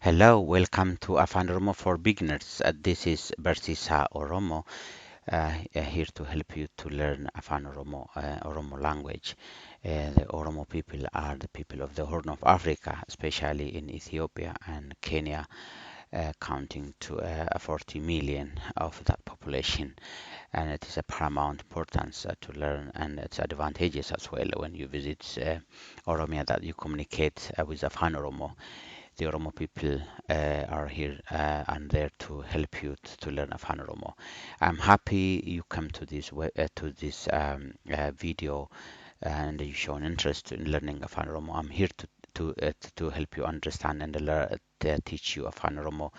Hello, welcome to Afan Oromo for Beginners. This is Bersisa Oromo, here to help you to learn Afan Oromo, Oromo language. The Oromo people are the people of the Horn of Africa, especially in Ethiopia and Kenya, counting to 40 million of that population. And it is a paramount importance to learn, and it's advantageous as well when you visit Oromia that you communicate with Afan Oromo. The Oromo people are here and there to help you to learn Afan Oromo. I'm happy you come to this video and you show an interest in learning Afan Oromo. I'm here to help you understand and teach you Afan Oromo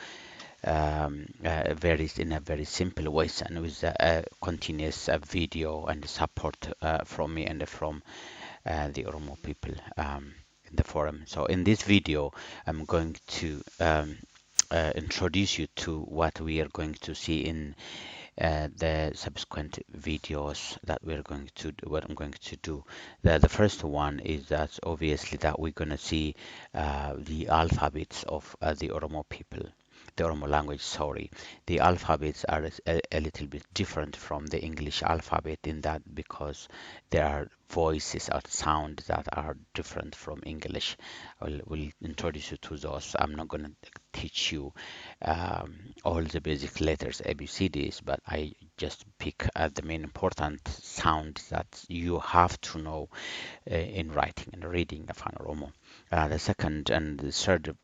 in a very simple ways and with a continuous video and support from me and from the Oromo people in the forum. So in this video, I'm going to introduce you to what we are going to see in the subsequent videos that we're going to do, what I'm going to do. The first one is that obviously that we're going to see the alphabets of the Oromo people. The Oromo language, sorry. The alphabets are a little bit different from the English alphabet in that because there are voices or sounds that are different from English. Will introduce you to those. I'm not going to teach you all the basic letters ABCDs, but I just pick the main important sounds that you have to know in writing and reading Afan Oromo. The second and the third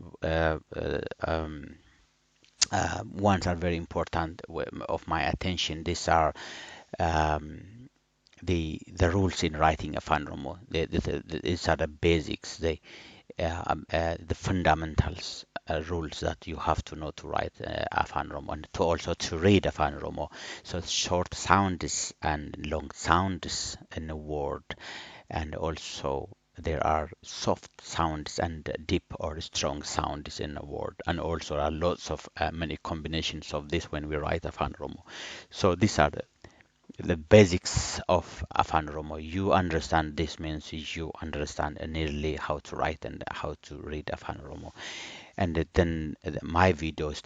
ones are very important of my attention. These are um, the rules in writing Afan Oromo. These are the basics, the fundamentals rules that you have to know to write Afan Oromo and to also to read Afan Oromo. So short sounds and long sounds in a word, and also there are soft sounds and deep or strong sounds in a word, and also are lots of many combinations of this when we write Afan Oromo. So these are the basics of Afan Oromo. You understand this means you understand nearly how to write and how to read Afan Oromo. And then my videos,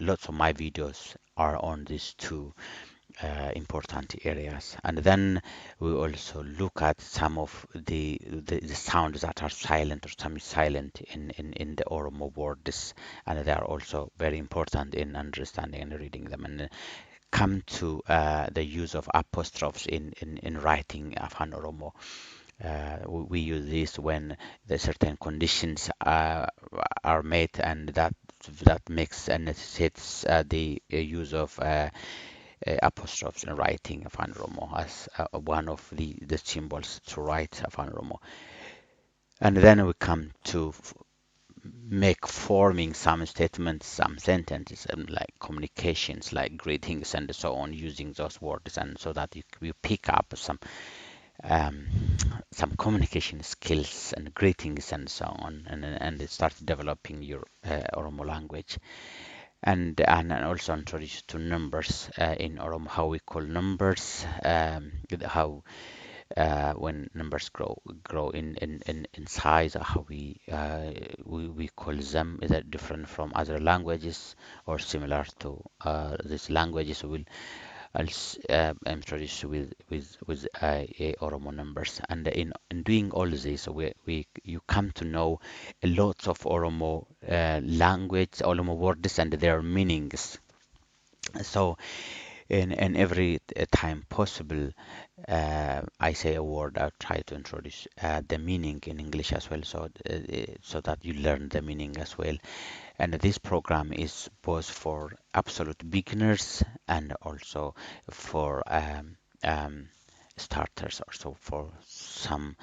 lots of my videos are on these two important areas. And then we also look at some of the sounds that are silent or semi-silent in the Oromo words, and they are also very important in understanding and reading them. And come to the use of apostrophes in writing Afan Oromo. We use this when the certain conditions are met, and that makes and necessitates the use of apostrophes in writing Afan Oromo as one of the symbols to write Afan Oromo. And then we come to make forming some statements, some sentences, and like communications, like greetings and so on, using those words, and so that you pick up um, some communication skills and greetings and so on, and start developing your Oromo language. And also introduce to numbers in Oromo, how we call numbers, how when numbers grow in size, how we call them. Is that different from other languages or similar to these languages? We'll introduce with Oromo numbers, and in doing all this, we you come to know a lot of Oromo language, Oromo words, and their meanings. So in every time possible, I say a word, I try to introduce the meaning in English as well, so that you learn the meaning as well. And this program is both for absolute beginners and also for starters, also for some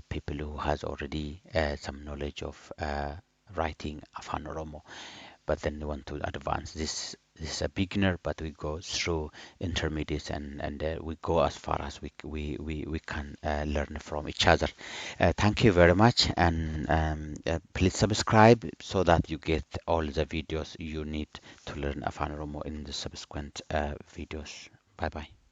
people who has already some knowledge of writing Afan Oromo, but then we want to advance. This is a beginner, but we go through intermediate, and we go as far as we can learn from each other. Thank you very much, and please subscribe so that you get all the videos you need to learn Afan Oromo in the subsequent videos. Bye bye.